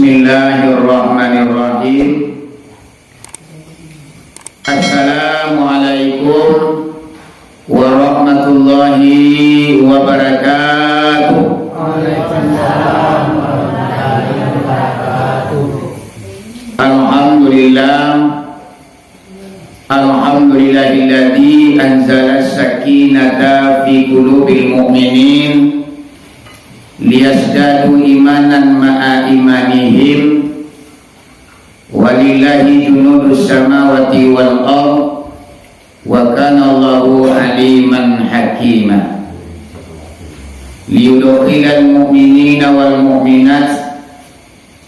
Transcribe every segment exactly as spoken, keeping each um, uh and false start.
Bismillahirrahmanirrahim. Assalamualaikum warahmatullahi wabarakatuh. Alhamdulillah. Alhamdulillahilladzi anzala sakinata fi qulubil mu'minin liyazdadu imanan ma'a imanihim. Walillahi junudus samawati wal ard, wa kana Allahu aliman hakima. Liyudkhilal mu'minina wal mu'minat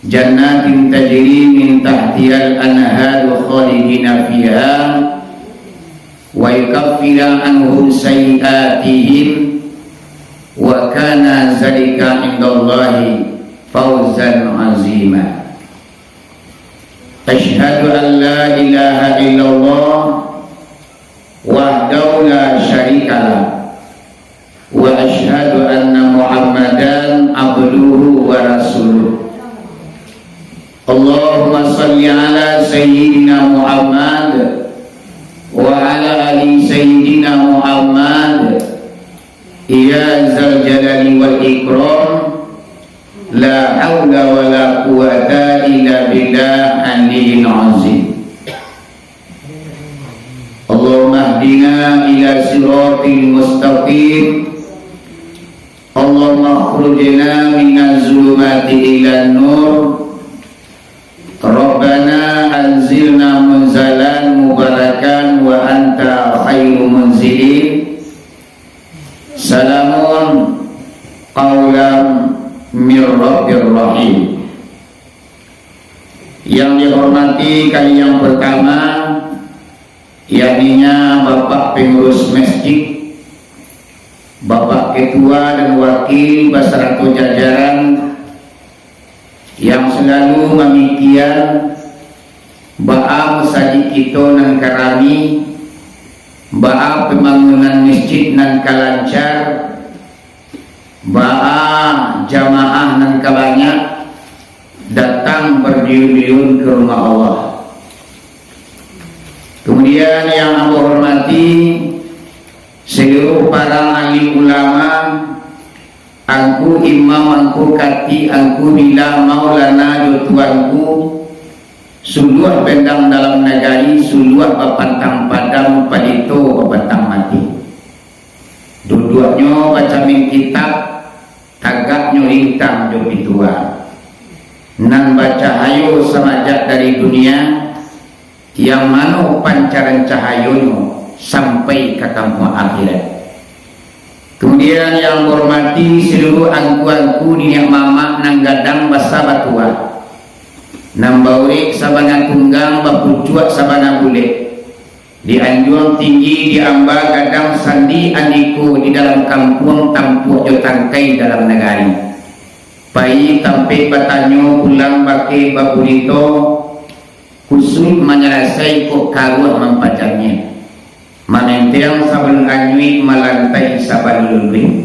jannatin tajri min tahtihal anharu khalidina fiha, wa yukaffira anhum sayyi'atihim, wa kana zalika indallahi fauzan azima. Asyhadu an la ilaha illallah wahdahu la syarikalah, wa asyhadu anna Muhammadan abduhu wa rasuluh. Allahumma salli ala Sayyidina Muhammad wa ala ali Sayyidina Muhammad. Ya Zal Jalali wal Ikram, la haula wa la quwwata illa billah aliyil azim. Allahumma hdina ila siratil mustaqim. Allahumma akhrijna minaz zulumati ilan nur. Rabbana anzilna munzalan mubarakan wa anta khairu munzilin. Salamun qaulam mir rabbir rahim. Yang dihormati kali yang pertama, yakninya Bapak Pengurus Masjid, Bapak Ketua dan Wakil basarato jajaran yang selalu mamikian baa masajid kito nan ka rami, baa pambangunan masjid nan ka lancar, baa jamaah nan ka banyak datang bariun-riun ka rumah Allah. Kemudian yang ambo hormati, seluruh para alim ulama, angku imam, angku katik, angku bila, maulana jo tuanku, suluah bendang dalam nagari, suluah bapantang padam, palito bapantang mati. Duduaknyo bacamin kitab, tagaknyo lintang jo pituah. Nan bacahayo samajak dari dunia, yang mano pancaran cahayonyo sampai ka kampuang akhirat. Kemudian yang ambo hormati seluruh angku-angku niniak mamak nan gadang basa batuah, nan baurek sabana tunggang, bapucuak sabana bulek, di anjuang tinggi, di amba gadang sandi andiko, di dalam kampuang tampuak jo tangkai dalam nagari. Pai tampek batanyo, pulang bakeh baburito, kusuik manyalasai kok karuah mampajangiah, mamintiang sabalun anyuik, malantai sabalun luluih.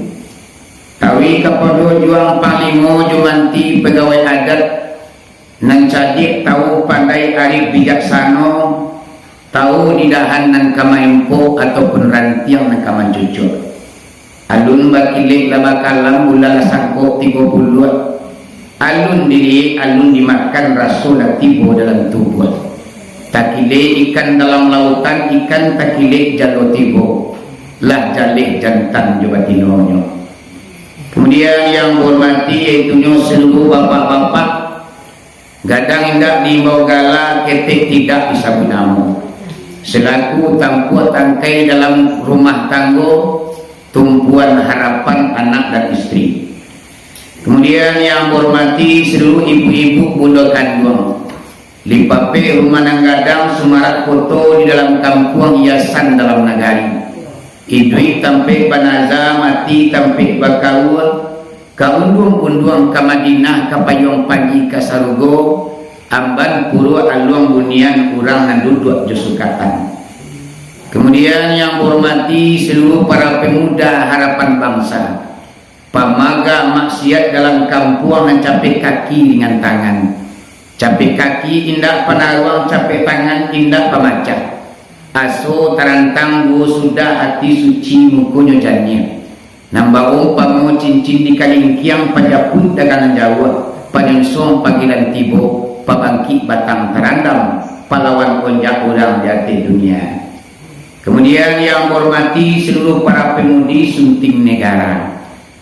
Tawi kapado juang panglimo jo manti pagawai adat, nan cadiak, tahu, pandai, arif, bijaksano, tahu di dahan nan ka maimpok ataupun rantiang nan ka mancucuak. Alun bakilek lah bakalam, bulan lah sangkok tigo puluah. Alun diliek, alun dimakan, raso lah tibo dalam tubuah. Takilek ikan dalam lautan, ikan takilek jalo tibo, lah jaleh jantan jo batinonyo. Kemudian yang ambo hormati, yaitunyo seluruh bapak-bapak, gadang indak diimbau gala, ketek tidak disabuik namo. Selaku tampuak tangkai dalam rumah tanggo, tumpuan harapan anak dan istri. Kemudian yang ambo hormati seluruh ibu-ibu bundo kanduang, lipapeh rumah nan gadang, sumarak koto di dalam kampuang, hiasan dalam nagari. Iduik tampek banaza, mati tampek bakaua, ka unduang-unduang ka Madinah, ka payuang panji ka sarugo, amban puro aluang bunian, urang nan duduak jo sukatan. Kemudian yang ambo hormati seluruh para pemuda harapan bangsa, pamaga maksiat dalam kampuang nan capek kaki dengan tangan. Capek kaki indak panaruang, capek tangan indak pamacah. Aso tarantang duo sudah, ati suci mukonyo janiah. Nan baumpamo cincin di kalingkiang, pajapuik dagangan jauah, panyunsong panggilan tibo, pabangkik batang tarandam, palawan onjak urang di ateh dunia. Kamudian, yang ambo hormati saluruh para pamudi Sunting Negara,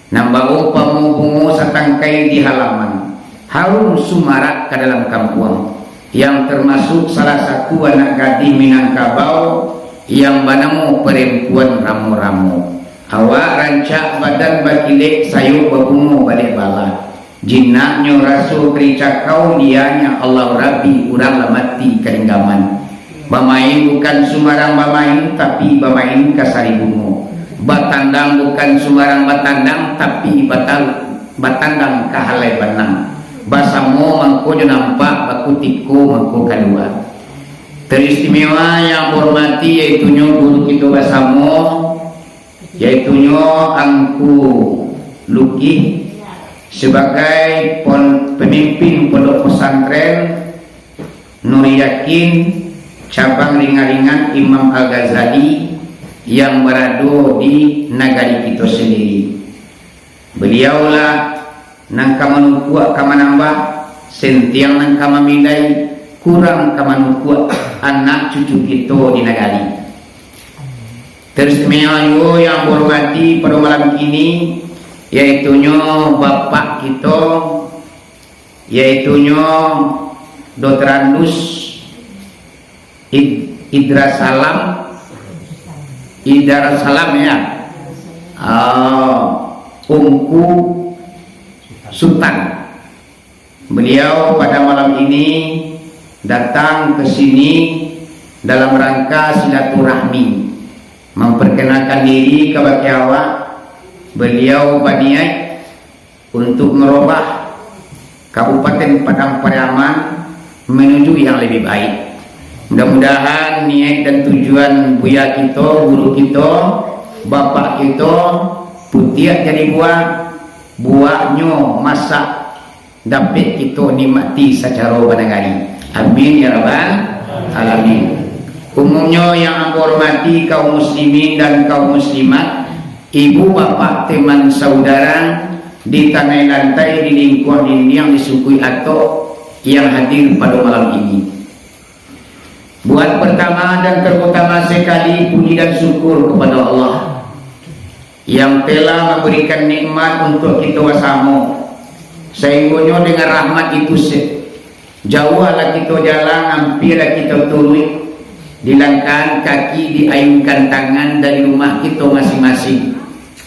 nan baumpamo bungo satangkai di halaman, harum sumarak ka dalam kampuang, yang tarmasuk salah satu anak gadih Minangkabau yang banamo Parempuan Ramo-Ramo. Awak rancak, badan bakilek, sayok babungo balek bala. Jinaknyo raso karicakau, dianyo Allah Rabbi urang lah mati kalinggaman. Bamain bukan sumbarang bamain, tapi bamain ka sari bungo. Batandang bukan sumbarang batandang, tapi batal-, batandang ka halai banang. Basamo mangko jo nampak, bakutiko mangko kalua. Teristimewa yang ambo hormati, yaitunyo guru kito basamo, yaitunyo Angku Lukih, sabagai pon-, pamimpin Pondok Pesantren Nuri Yakin, Cabang Ringan-Ringan Imam Al-Ghazali, yang barado di nagari kito sandiri. Baliau lah nan ka manukuak ka manambah, sentiang nan ka mamindai, kurang ka manukuak anak cucu kito di nagari. Teristimewa juo yang ambo hormati pado malam kini, yaitunyo bapak kito, yaitunyo Doktor Andus Id-, Idra Salam, Idra Salam, ya, ah, Ungku Sutan. Beliau pada malam ini datang ke sini dalam rangka silaturahmi, memperkenalkan diri kabake awak. Beliau baniaik untuk merubah Kabupaten Padang Pariaman menuju yang lebih baik. Mudah-mudahan niat dan tujuan buya kito, guru kito, bapak kito, putiak jadi buah, buahnyo masak, dapek kito nikmati sacaro banagari. Amin ya rabbal alamin. Umumnyo yang ambo hormati kaum muslimin dan kaum muslimat, ibu bapak teman saudara, di tanai lantai, di lingkuang dindiang, di sungkuik atok yang hadir pado malam ini. Buat pertama dan terutama sekali, puji dan syukur kepada Allah yang telah memberikan nikmat untuk kito basamo, sahinggonyo dengan rahmat itu se-, jauhlah kito jalan, ampialah kito turuik, dilangkahkan kaki, diayunkan tangan dari rumah kito masing-masing,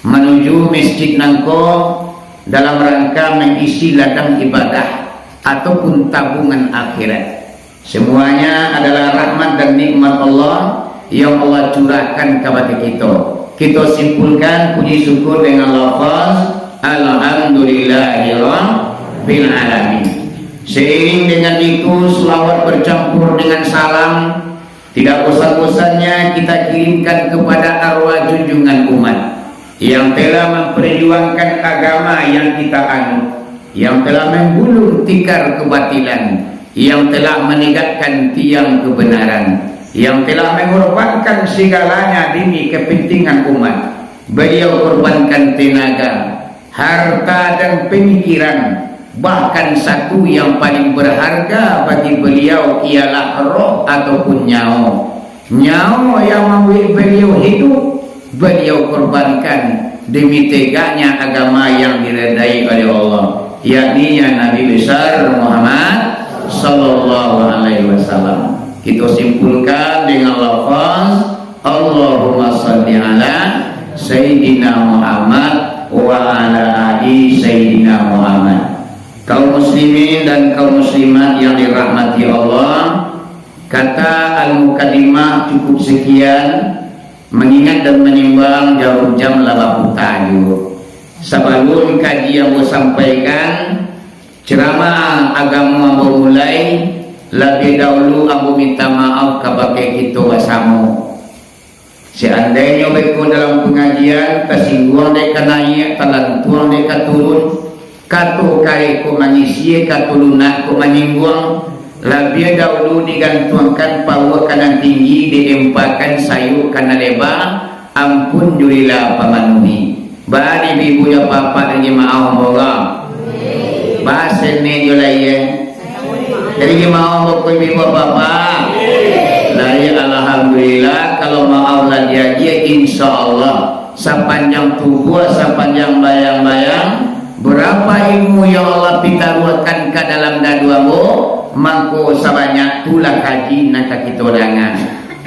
manuju masjid nangko dalam rangka mangisi ladang ibadah ataupun tabungan akhirat. Semuanya adalah rahmat dan nikmat Allah yang Allah curahkan kabake kito. Kito simpulkan puji syukur dengan lafaz, "Alhamdulillahirabbil alamin." Seiring dengan itu, selawat bercampur dengan salam tidak bosan-bosannya kita kirimkan kepada arwah junjungan umat yang telah memperjuangkan agama yang kita anut, yang telah menggulung tikar kebatilan, yang telah menegakkan tiang kebenaran, yang telah mengorbankan segalanya demi kepentingan umat. Beliau korbankan tenaga, harta dan pemikiran, bahkan satu yang paling berharga bagi beliau ialah roh ataupun nyawa. Nyawa yang mambuek beliau hidup, beliau korbankan demi tegaknya agama yang diridai oleh Allah, yakni Nabi besar Muhammad sallallahu alaihi wasallam. Kita simpulkan dengan lafaz, Allahumma salli ala Sayyidina Muhammad wa ala ali Sayyidina Muhammad. Kaum muslimin dan kaum muslimat yang dirahmati Allah, kata al-mukaddimah cukup sekian, mengingat dan menimbang jarum jam lah baputa juo. Sabalun kaji ambo sampaikan, ceramah agamo ambo mulai, labiah dahulu ambo minta maaf kabake kito basamo. Seandainyo beko dalam pangajian tasingguang dek ka naiak, talantuang dek ka turun, Kato kareh kok mangisi, kato lunak kok manyingguang. Labiah dahulu digantuangkan pauak ka nan tinggi, diempakan sayuak ka nan leba, ampun jo rila pamanuhi. Baa dek ibu-ibu jo bapak-bapak, dari maaf, moga. Baa senek jo lai, eh. Dari maaf, bapak ibu bapak-bapak. Lai, alhamdulillah, kalau maaf lah diagiah, insya Allah. Sapanjang tubuah, sapanjang bayang-bayang, barapa ilmu yang Allah pitaruahkan ka dalam dadu ambo, mangko sabanyak tu lah kaji nan ka kito danga.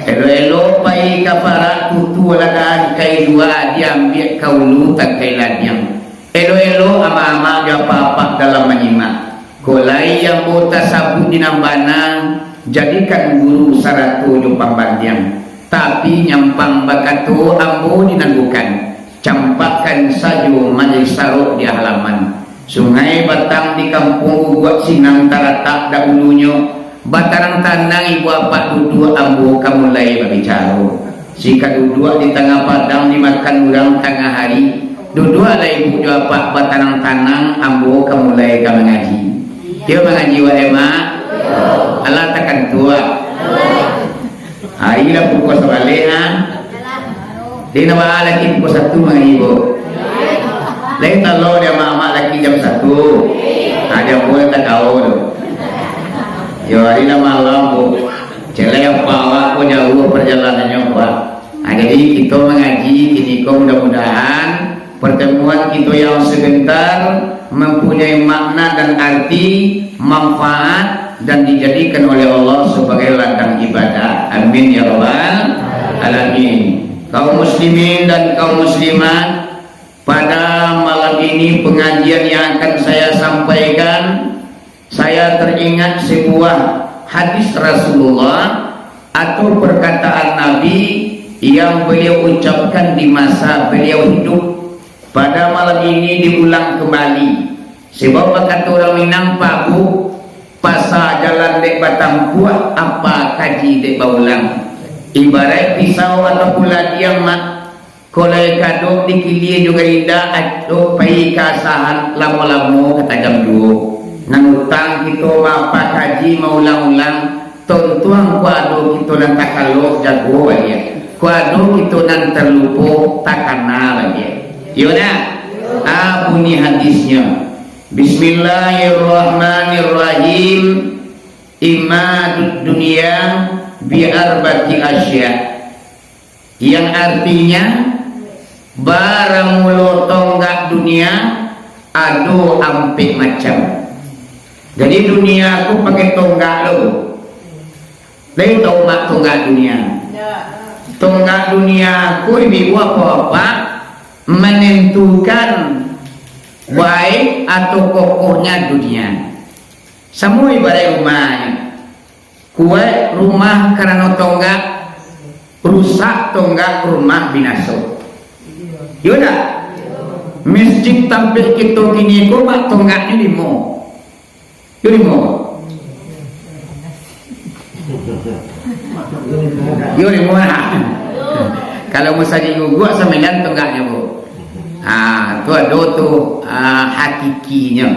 Elok-elok pai ka parak, tutu lah dahai dua, diambiak ka ulu tangkai ladiang. Elok-elok amak-amak jo apak-apak dalam manyimak. Kok lai ambo tasabuik di nan bana, jadikan guru sarato jo pambantiang. Tapi nyampang bakato ambo di nan bukan, campakkan sajo majelis sarok di halaman. Sungai Batang di Kampuang Guguak sinan taratak dahulunyo, batanang-tanang ibu apak duduak ambo ka mulai babicaro. Sika duduak di tangah padang dimakan urang tangah hari, duduaklah ibu jo apak batanang-tanang, ambo ka mulai ka mangaji. Iyo mangaji wak, eh, mak? Alah takantuak. Hari lah pukua sabaleh, ha? Di nama laki pukua satu mangaji, bu. Lain talo di amak-amak laki jam satu. Ha, jam dua tak kau tu. Yo, hari lah malam, bu. Celek apa awak ko jauah parjalanannyo, Pak. Nah, jadi kito mangaji kiniko, mudah-mudahan pertemuan kito yang sebentar mempunyai makna dan arti, manfaat, dan dijadikan oleh Allah sebagai ladang ibadah. Amin ya rabbal alamin. Kaum muslimin dan kaum muslimat, pada malam ini pengajian yang akan saya sampaikan, saya teringat sebuah hadis Rasulullah atau perkataan Nabi yang beliau ucapkan di masa beliau hidup. Pada malam ini diulang kembali. Sebab bakato urang Minang, pabu, pasa jalan dek batampuah, apa kaji dek baulang. Ibarat pisau ataupun ladiang, mak, kalau kadok dikilia jo garinda, adok pai ka asahan, lamo-lamo ka tajam juo. Nan utang kito mapakaji maulang-ulang, tontuang kok ado kito nan takalok, jago baliak. Kok ado kito nan talupo, takana baliak. Iyo ndak? Ah, bunyi hadisnyo. Bismillahirrahmanirrahim. Imadud dunia bi arba'ati asya. Yang artinya, baramulo tonggak dunia ado ampek macam. Jadi, dunia ko pakai tonggak lo. Lai tau mak tonggak dunia? Tonggak dunia ko ibu-ibu apak-apak manentukan baik atau kokohnya dunia. Samo ibarat rumahnyo. Kuaik rumah karano tonggak, rusak tonggak, rumah binaso. Iyo ndak? Masjid tampek kito kini ko, mak, tonggaknyo limo. Iyo limo. Iyo limo lah. Kalau masajik Guguak sambilan tonggaknyo, bu. Ah, tu ado tu, ah, hakikinyo.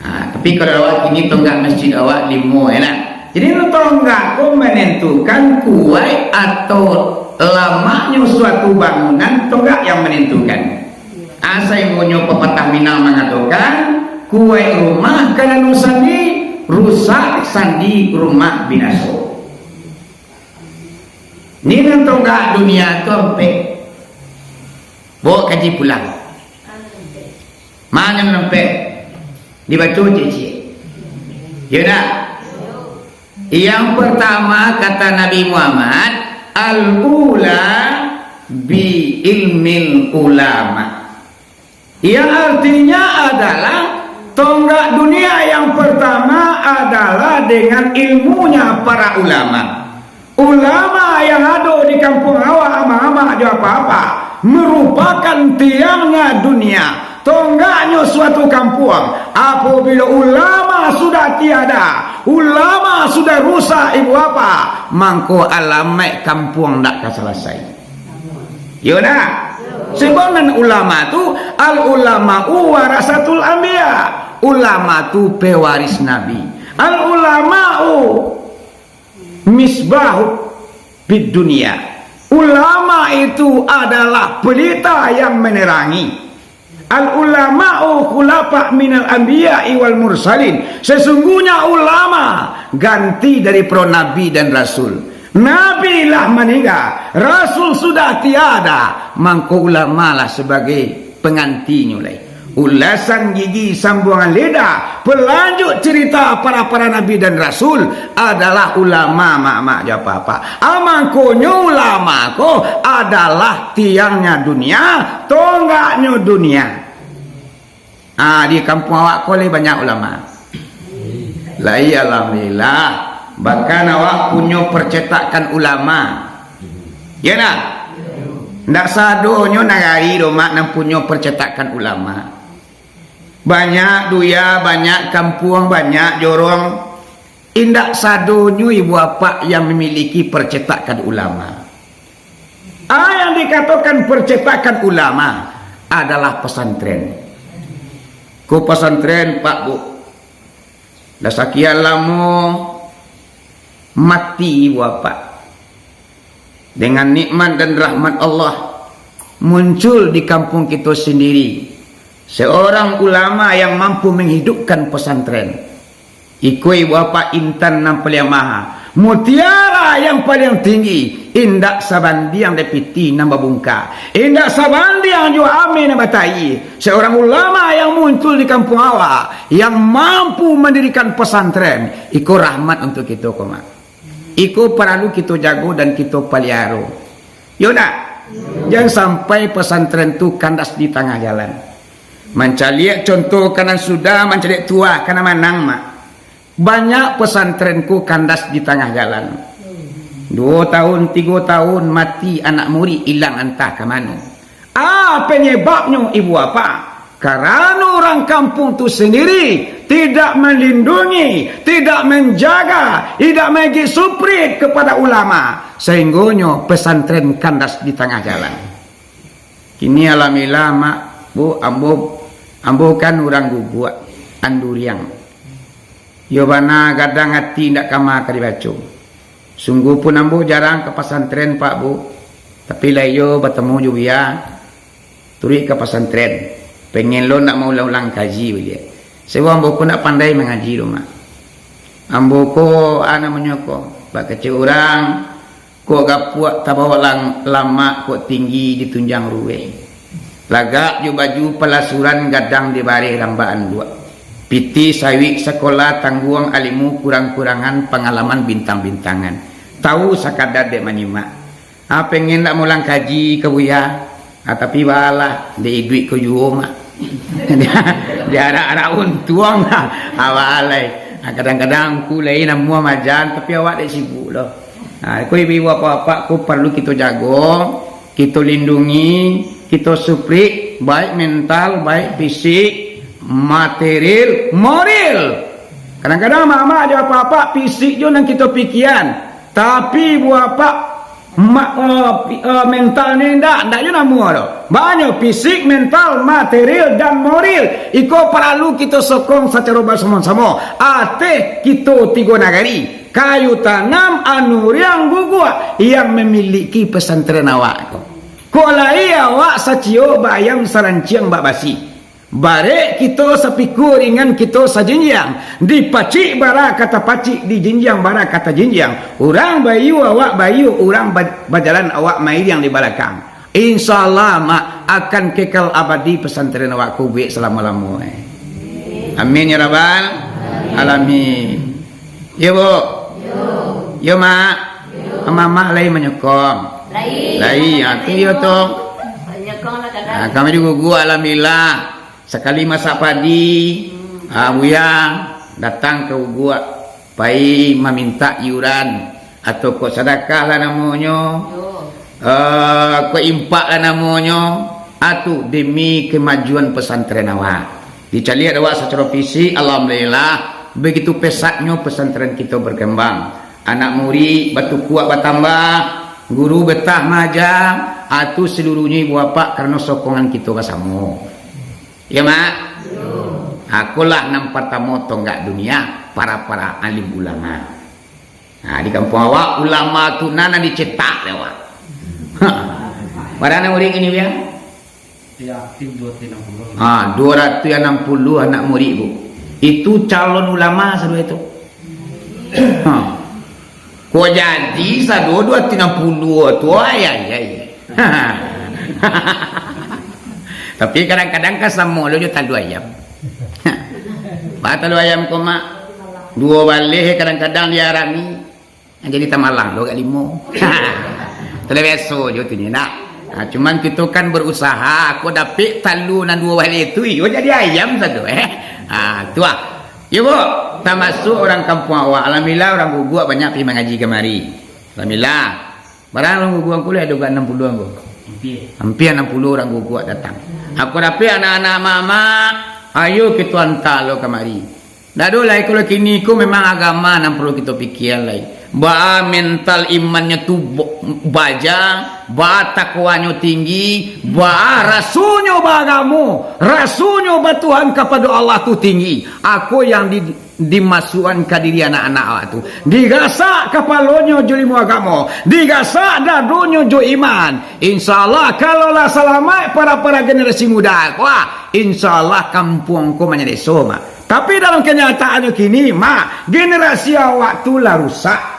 Ha, tapi kalau awak kini tonggak masjid awak limo, ya lah. Jadi, tonggak ko manentukan kuaik atau lamaknyo suatu bangunan, tonggak yang manentukan. Asa ilmunyo papatah Minang mangatokan, kuaik rumah ka nan sandi, rusak sandi rumah binaso. Ni nan tonggak dunia tu ampek. Bawa kaji pulang. Mano nan ampek? Dibaco ciek-ciek. Yo ndak? Yang pertama, kata Nabi Muhammad, "Al-ula bi ilmil ulama." Yang artinya adalah, tonggak dunia yang pertama adalah dengan ilmunya para ulama. Ulama yang ado di kampuang awak, amak-amak jo apak-apak, merupakan tiangnya dunia, tonggaknyo suatu kampuang. Apabila ulama sudah tiada, ulama sudah rusak, ibu apak, mangko alamaik kampuang ndak ka salasai. Yo ndak? Sebab nan ulama tu, al ulama'u warasatul anbiya. Ulama tu pewaris Nabi. Al ulama'u misbahu fid dunia. Ulama itu adalah pelita yang menerangi. Al ulama'u khulafa minal anbiya'i wal mursalin. Sesungguhnya ulama ganti dari para nabi dan rasul. Nabi lah meninggal, rasul sudah tiada, mangko ulama lah sebagai penggantinyo lai. Ulasan gigi sambuangan lidah, pelanjut cerita para-para nabi dan rasul adalah ulama, mak-mak jo apak-apak. Ah, mangkonyo ulama ko adalah tiangnya dunia, tonggaknyo dunia. Ah, di kampuang awak ko lai banyak ulama. Lai, alhamdulillah. Bahkan awak punyo percetakan ulama. Ya nak? Ndak sadonyo nagari doh, mak, nan punyo percetakan ulama. Banyak duya, banyak kampuang, banyak jorong. Indak sadonyo ibu apak yang memiliki percetakan ulama. Ah, yang dikatakan percetakan ulama adalah pesantren. Ko pesantren, Pak, Bu, lah sakian lamo mati ibu apak. Dengan nikmat dan rahmat Allah, muncul di kampung kito sendiri seorang ulama yang mampu menghidupkan pesantren. Iko ibu apak intan nan paliang maha, mutiara yang paliang tinggi, indak sabandiang dek pitih nan babungka, indak sabandiang jo ameh nan batai. Seorang ulama yang muncul di kampung awak, yang mampu mandirikan pesantren, iko rahmat untuk kito ko, mak. Iko paralu kito jago dan kito paliaro. Yo ndak? Jan sampai pesantren tu kandas di tangah jalan. Mancaliak contoh ka nan sudah, mancaliak tuah ka nan manang, mak. Banyak pesantren ko kandas di tangah jalan. Duo tahun, tigo tahun, mati anak murid, ilang antah ka mano. Ah, penyebabnyo ibu apak? Karano urang kampung tu sendiri tidak melindungi, tidak menjaga, tidak mengigik suprit kepada ulama, sehinggonyo pesantren kandas di tangah jalan. Kini alhamdulillah, mak, bu, ambo, ambo kan urang Guguak, Anduriang. Yo bana gadang ati indak kama ka dibaco. Sungguahpun ambo jarang ka pasantren, Pak, Bu. Tapi lah iyo batamu jo buya, turuik ka pasantren. Pengen lo nak maulang-ulang kaji baliak. Sabab ambo ko ndak pandai mangaji doh, Mak. Ambo ko, a namonyo ko, bak kecek urang, kok gapuak tabawak lang-, lamak, kok tinggi ditunjang ruweh. Lagak jo baju palasuran, gadang di bareh rambak anduak. Pitih sawik sakolah tangguang, alimu kurang-kurangan, pangalaman bintang-bintangan. Tahu sakadar dek manyimak. Ah, pengen nak mulang kaji ka buya. Ah, tapi baalah, dek iduik ko juo, Mak. Diarak-arak untuang. Ah, baalai. Ah, kadang-kadang ku lain amuah majan, tapi awak dek sibuk lo. Ah, ko ibu-ibu, apak-apak ko paralu kito jago, kito lindungi, kito suprit, baik mental, baik fisik, material, moral. Kadang-kadang amak-amak jo apak-apak fisik jo nan kito pikian, tapi ibu apak ma-, eh, pi-, eh, mental ni ndak, ndak jo namuah doh. Banyak fisik, mental, material, dan moral. Iko paralu kito sokong sacaro basamo-samo. Ateh kito tigo nagari. Kayu tanam Anduriang Guguak yang memiliki pesantren awak ko. Kok lai awak saciok baayam saranciang bak basi. Barek kito sapikua ringan kito sajinjiang. Dipacik bara ka tapacik, dijinjiang bara ka tajinjiang. Urang baiyo awak baiyo, urang ba-, bajalan awak mairiang di balakang. Insya Allah, Mak, akan kekal abadi pesantren awak ko buek salamo-lamo, eh. Amin ya rabbal alamin. Yo, Bu? Yo. Yo, Mak? Yo. Mamak lai manyokong? Lai. Lai, ha, tu yo tu. Manyokong lah kadang. Ha, kami di Guguak, alhamdulillah. Sakali masak padi, ha, buya datang ka Guguak, pai mamintak iuran, atau kok sadakah lah namonyo, Yo. eh, kok impak lah namonyo, atu demi kemajuan pesantren awak. Dicaliak awak sacaro fisik, alhamdulillah, begitu pesatnyo pesantren kito berkembang. Anak murid batukuak batambah, guru betah maaja, Atu saluruhnyo ibu bapak karano sokongan kito basamo. Iyo, Mak? Akolah nan partamo tonggak dunia, para-para alim ulama. Nah, di kampuang awak, ulama tu nan, nan dicetak dek awak. Bara anak murid kini, Bia? Ya, aktif dua ratus enam puluh. Ha, dua ratus enam puluh anak murid, Bu. Itu calon ulama saduo itu. Ha. Kok jadi saduo dua ratus enam puluh tu, ai, ai, ai. Tapi kadang-kadang kan samo lo jo talua ayam. Ba talua ayam ko, Mak. Duo baleh kadang-kadang diarami. Jadi tamalang lo agak limo. Tadi biaso jo tu nyo, nak. Ha, cuman kito kan berusaha, kok dapek talua nan duo baleh tu, iyo jadi ayam sado, eh. Ha, tu ah. Iyo, Bu. Tamasuak urang kampuang awak. Alhamdulillah, urang Guguak banyak pai mangaji kamari. Alhamdulillah. Bara urang Guguak angku lai, ado ka anam puluah angku? Ampia. Ampia anam puluah urang Guguak datang. Ako dapek anak-anak amak-amak, ayo kito anta lo kamari. Ndak ado lai, kalau kini ko memang agama nan paralu kito pikia lai. Baa mental imannyo tu bo-, baja, baa takwanyo tinggi, baa rasonyo baagamo, rasonyo batuhan kapado Allah tu tinggi. Ako yang di, dimasuakan ka diri anak-anak awak tu. Digasak kapalonyo jo ilmu agamo, digasak dadonyo jo iman. Insya Allah, kalau lah salamaik para-para generasi muda ko, ah, insya Allah kampuang ko manjadi deso, Mak. Tapi dalam kenyataannyo kini, Mak, generasi awak tu lah rusak.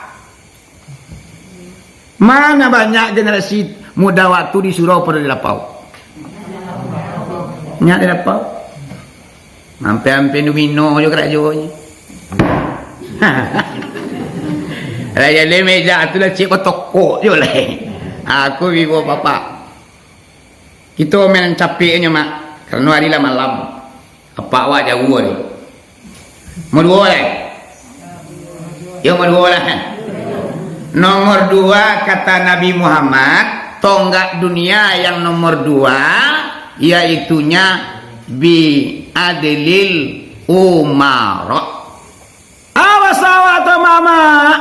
Mana banyak generasi muda waktu di surau pado di lapau? Nyak di lapau. Ampia-ampia domino jo karajo je. Lah jaleh meja tu lah cik batokok jo lah. Aku ibo bapak. Kito main capeknyo, Mak, karano ari lah malam. Apak awak jauah ari. Nomor duo lai. Yo, nomor duo lah. Nomor dua, kata Nabi Muhammad, tonggak dunia yang nomor dua, yaitunyo bi adlil umara. Awas awak tu, Mamak,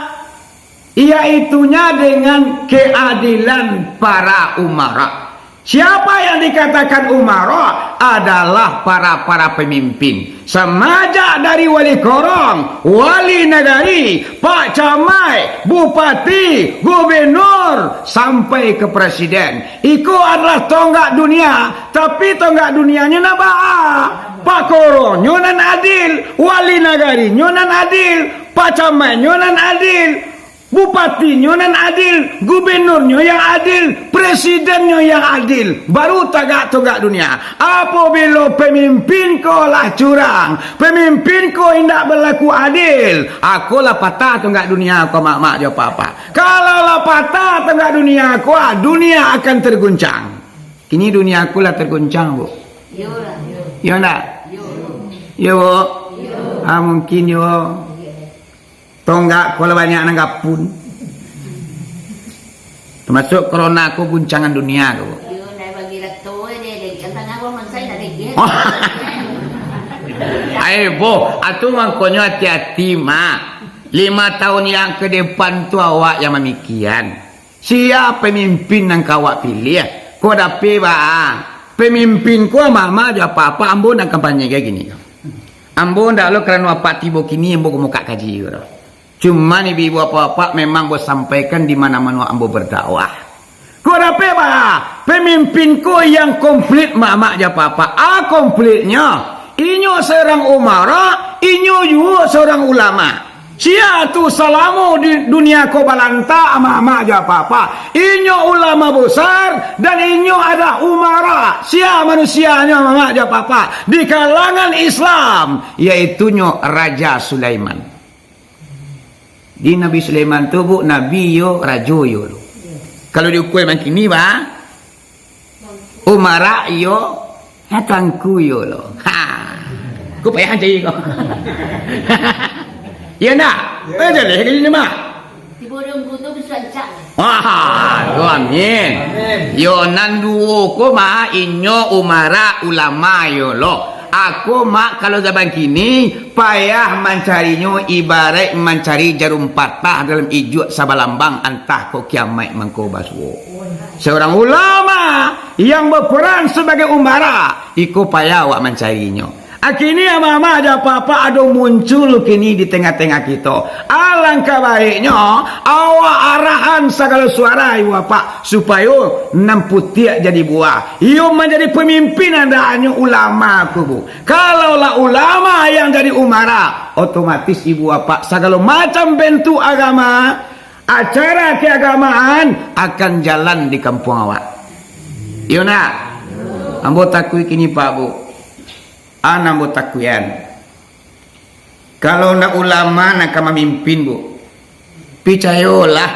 yaitunyo dengan keadilan para umara. Siapa yang dikatakan umara? Adalah para-para pemimpin. Samajak dari wali korong, wali nagari, pak camaik, bupati, gubernur, sampai ke presiden. Iko adalah tonggak dunia, tapi tonggak dunianyo nan baa? Pak korongnyo nan adil, wali nagarinyo nan adil, pak camaiknyo nan adil, bupatinyo nan adil, gubernurnyo yang adil, presidennyo yang adil, baru tagak tonggak dunia. Apabilo pemimpin ko lah curang, pemimpin ko indak balaku adil, ako lah patah tonggak dunia ko, Mamak jo Apak-apak. Kalau lah patah tonggak dunia ko, ah, dunia akan terguncang. Kini dunia ko lah terguncang, Bu. Iyo ndak? Iyo, Bu. Ah, mungkin yo. Tonggak ko lah banyak nan gapun. Tamasuak corona ko guncangan dunia ko, Bu. Ai, boh, atu mangkonyo hati-hati, Mak. Lima tahun yang ke depan tu awak yang mamikian. Sia pamimpin nan ka awak piliah? Ko dapek baa? Pamimpin ko Mamak jo Apak-apak, ambo nan kampanye kini ko. Ambo ndak lo karano Apak tibo kini, ambo ka mukak kaji ko doh. Cuman ibu-ibu, apak-apak, memang ambo sampaikan di mano-mano ambo berdakwah. Ko dapek baa? Pamimpin ko yang komplit, Mamak jo Apak-apak. A komplitnyo, inyo seorang umara, inyo juo seorang ulama. Sia tu salamo di dunia ko balanta, Mamak jo Apak-apak? Inyo ulama besar dan inyo adalah umara. Sia manusianyo, Mamak jo Apak-apak? Di kalangan Islam, yaitunyo Raja Sulaiman. Di Nabi Sulaiman tu, Bu, nabi yo, rajo yo lo. Kalau diukua mangkini, ba, umara iyo, ha, tuanku iyo lo. Ha. Ku payah cari ko. Iyo ndak? Payah jaleh ka siko, Mak. Tibo dongku tu bisuancak. Wah, yo, amin. Amin. Yo, nan duo ko, Mak, inyo umara ulama yo lo. Ako, Mak, kalau zaman kini, payah mancarinyo, ibaraik mancari jarum patah dalam ijuak sabalambang, antah kok kiamaik mangko basuo. Seorang ulama yang baparan sabagai umara, iko payah awak mancarinyo. A kini ama-ama jo apak-apak ado muncul kini di tangah-tangah kito. Alangkah baiknyo, awak arahan sagalo suara ibu bapak, supayo nan putiak jadi buah. Iyo manjadi pamimpin andaknyo ulama ko, Bu. Kalau lah ulama yang jadi umara, otomatis ibu bapak sagalo macam bentuk agama, acara keagamaan akan jalan di kampuang awak. Iyo ndak? Ambo takuik kini, Pak, Bu. An ambo takuikan. Kalau ndak ulama nan ka mamimpin, Bu, picayolah,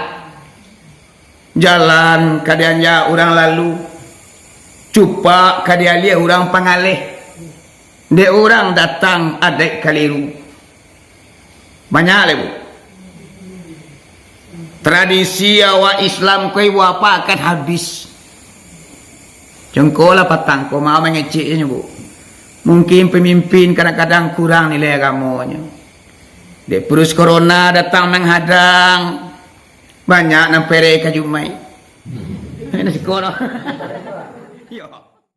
jalan ka dianjak urang lalu, cupak ka dialiah urang pangaleh. Dek urang datang adaik kaliru. Banyak lai, Bu. Tradisi awak Islam ko, ibu bapak, akan habis. Congkolah patang ko, maaf mangecek nyo, Bu. Mungkin pamimpin kadang-kadang kurang nilai agamonyo. Dek virus corona datang manghadang, banyak nan perek ka Jumaik. Nasi kono. Yo.